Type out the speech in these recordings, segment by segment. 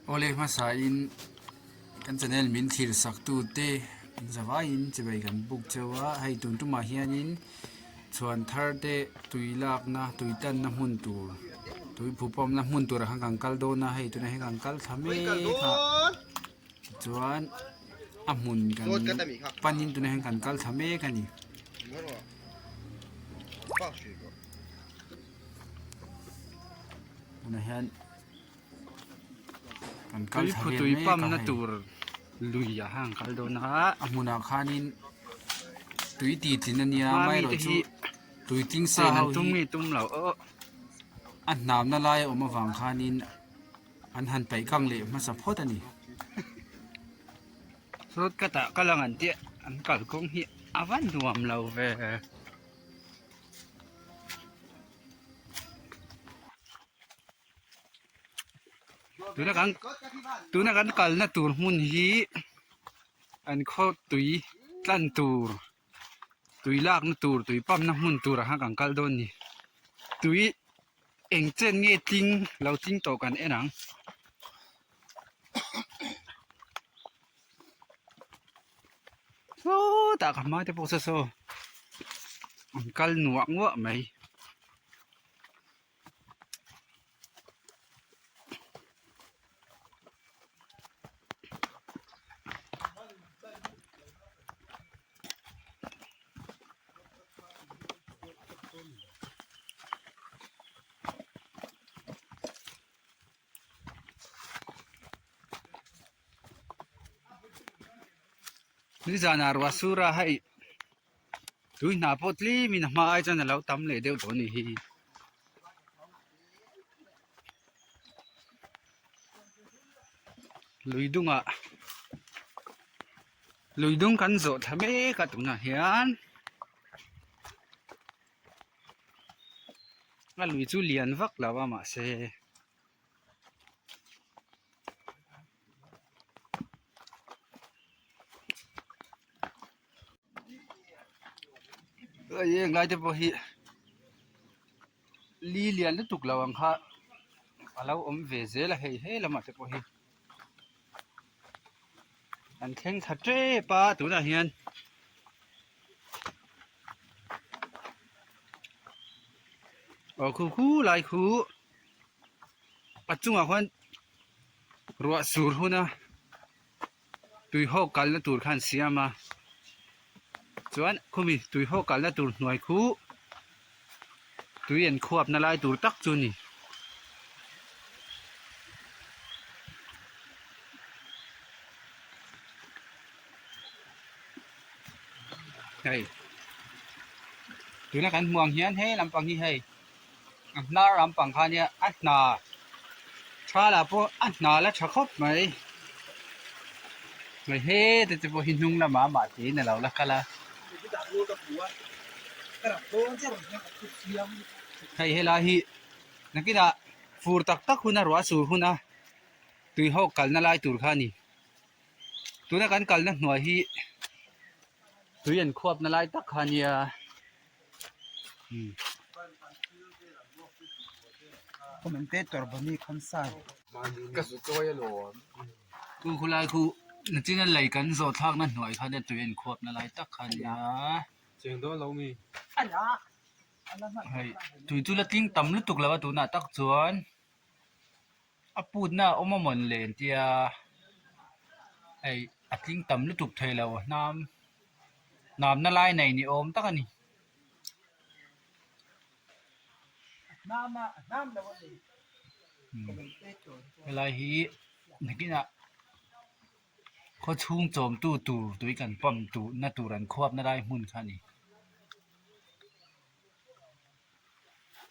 Awle hmasain kan channel min thlir sak tute an zavaiin chibai kan buk cheu a hei tun tumah hianin chhuan thar te tui lakna tui tanna hmun tur tui phu pawmna hmun turah khan kan kal dawn a hei tunah hian kan kal thla mek a tichuan a hmun kan panin tunah hian kan kal thla mek a ni. Tunah hian kan kal thla vel Tui mek a pump na hei. tur lui ah khan an kal dawn a. A hmunah khanin tui tih tlin a nia Hma mi amaherawh te chu hi tui tling sa chen ho an tum hi nge tum lo aw. a hnamna lai a awm avang khanin an han paih kang leh hmasa phawt a ni. Sawt ka tah ka lang an tih an kalkawng hi a va nuam lo ve. Tuna kan tuna kan kalna tur hmun hi an khaw tui tlan tur tui lakna tur tui pump na hmun tur ah khan kan kal dawn a ni tui eng chen nge tling lo tling tawh kan en ang. Sawtah ka hma te pawh saw saw an kal nuah nguah mai. Nizanah ruah sur a hei tui hna pawh tlem in a hma ai chuan a lo tam leh deuh tawh a ni hi. Lui dungah lui dung kan zawh thla mek a tunah hian a lui chu lian vak lo a mahse. Hei heng lai te pawh hi li lian lutuk lo ang kha a lo awm ve zel a hei he lamah te pawh hi an thleng thla tep a tunah hian. Aw khu khu lai khu a chungah khuan ruah sur huna tui hawk kalna tur kha an siam a chuan khumi tui hawk kalna tur hnuai khu tui an khuapna lai tur tak chu a ni. Hei tuna kan hmuh ang hian he lampang hi hei a hnar lampang kha nia a hna tha lah pawh a hna la tha khawp mai hei hete te pawh hi hnung lamah amah tiin a lo la kal a hei helai hi nakinah fur tak tak hun a ruah sur hun a tui hawk kalna lai tur kha a ni. Tuna kan kalna hnuai hi tui an khuapna lai tak kha a nia chu khulai khu nachina lei kan zawh thlakna hnuai kha nia tui an khuapna lai tak kha a nia hei tui chu la tling tam lutuk lo a tunah tak chuan. A putna a awm a mawn le an tia hei a tling tam lutuk thei lo a hnam hnamna lai nei ni awm tak a ni. Helai hi nakinah khaw chhung chawmtu tur tui kan pump tur na tur an khuapna lai hmun kha a ni.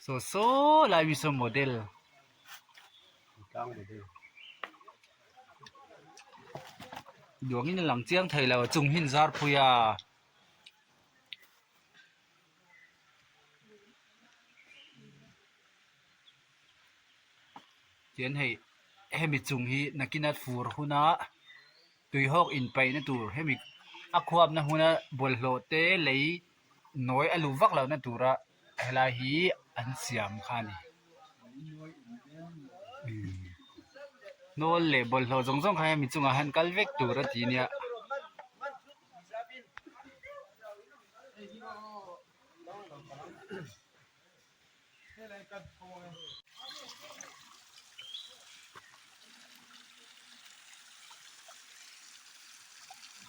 Saw saw lai mi saw model duangin a lang chiang thei lo a chung hi an zar phui a. Tian hei hemi chung hi nakin a fur huna tuihawk inpaihna tur hemi a khuapna huna bawlhhlawh te lei Nawi a luh vak lohna tura helai hi an siam kha a ni. Hnawl leh bawlhhlawh zawng zawng kha hemi chungah hian kal vek tur a ti nia.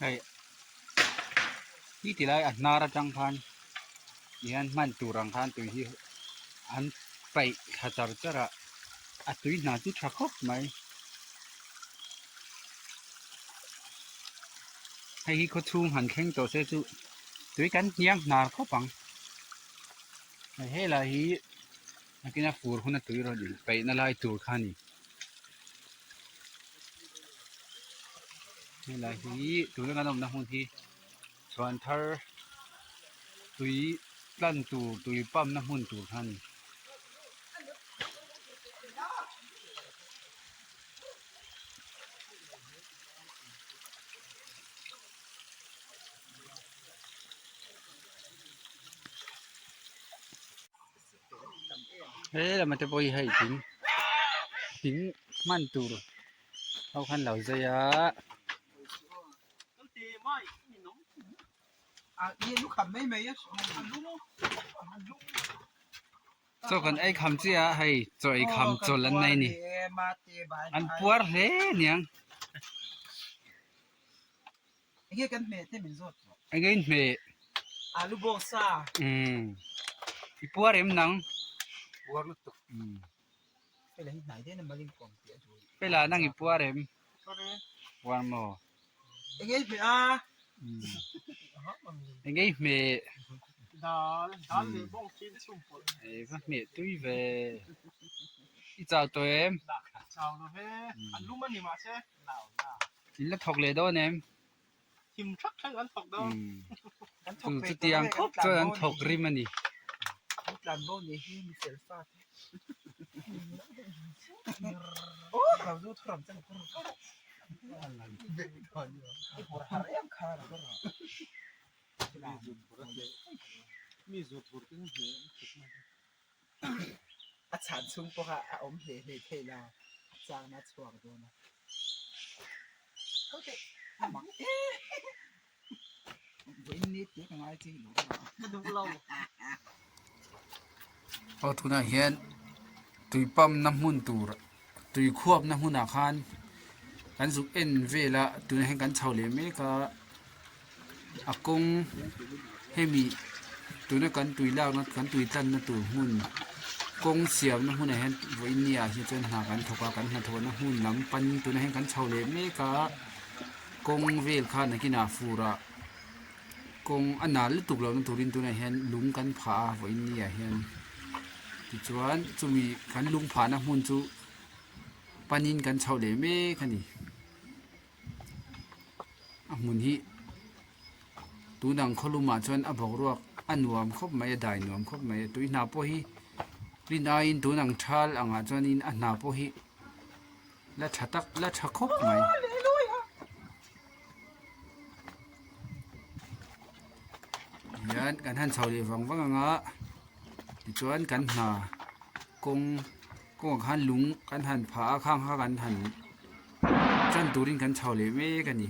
Hei hi ti lai a hnar atang khan tihian hman tur ang khan tui hi an paih thla char char a a tui hna chu tha khawp mai. Hei hi khawchhung han thleng tawh se chu tui kan hniang hnar khawp ang. Hei helai hi nakina fur huna tui rawn inpeihna lai tur kha a ni. Helai hi tuna kan awmna hmun hi chhuan thar tui tlan tur tui pump na hmun tur kha a ni. He lamah te pawh hi hei thing thing hman tur ho khan lo zai a. Chaw kan ei kham chiah a hei chaw ei kham chawlh an nei a ni an puar hle aniang. Enge kan hmeh te min zawt tawh. Enge in hmeh? Alu bawk sa. Umm. I puar em nang? Puar lutuk. Umm. Fela hi hnai deuhin a mal inkuam tih a duh. Fela nang i puar em? Puar e. Puar maw? Enge i hmeh a? Umm. Enge i hmeh? Dal, dal leh bawng thil chhum pawlh. Ei va hmeh tui ve. I chau tawh em? Chau lo ve. A lum a ni mahse. In la thawk leh dawn em? Thim thak thleng an thawk dawn. Chu chutiang khawp chuan an thawk rim a ni. An tlan bo ni hi mi fel fa te. A chhan chhung pawh kha a awm hle hle theih la, a changna a chhuak dawn a. Aw tunah hian tui pump na hmun tur tui khuap na hmunah khan kan zuk en vel a tunah hian kan chho leh mek a a kawng hemi tuna kan tui lakna kan tui tlanna tur hmun kawng siamna hmunah hian vawiin ni ah hi chuan hna kan thawk a kan hnathawhna hmun lam panin tunah hian kan chho leh mek a kawng vel kha nakinah fur ah kawng a nal lutuk lohna turin tunah hian lung kan phah a vawiin ni ah hian tichuan chumi kan lung phahna hmun chu panin kan chho leh mek a ni. A hmun hi tun ang khawlumah chuan a boruak a nuam khawp mai a dai nuam khawp mai a tui hna pawh hi rin aiin tun ang thal angah chuanin a hna pawh hi la tha tak la tha khawp mai. Hian kan han chho leh vang vang ang a tichuan kan hna kawng kawngah khan lung kan han phah a khang kha kan han chan turin kan chho leh mek a ni.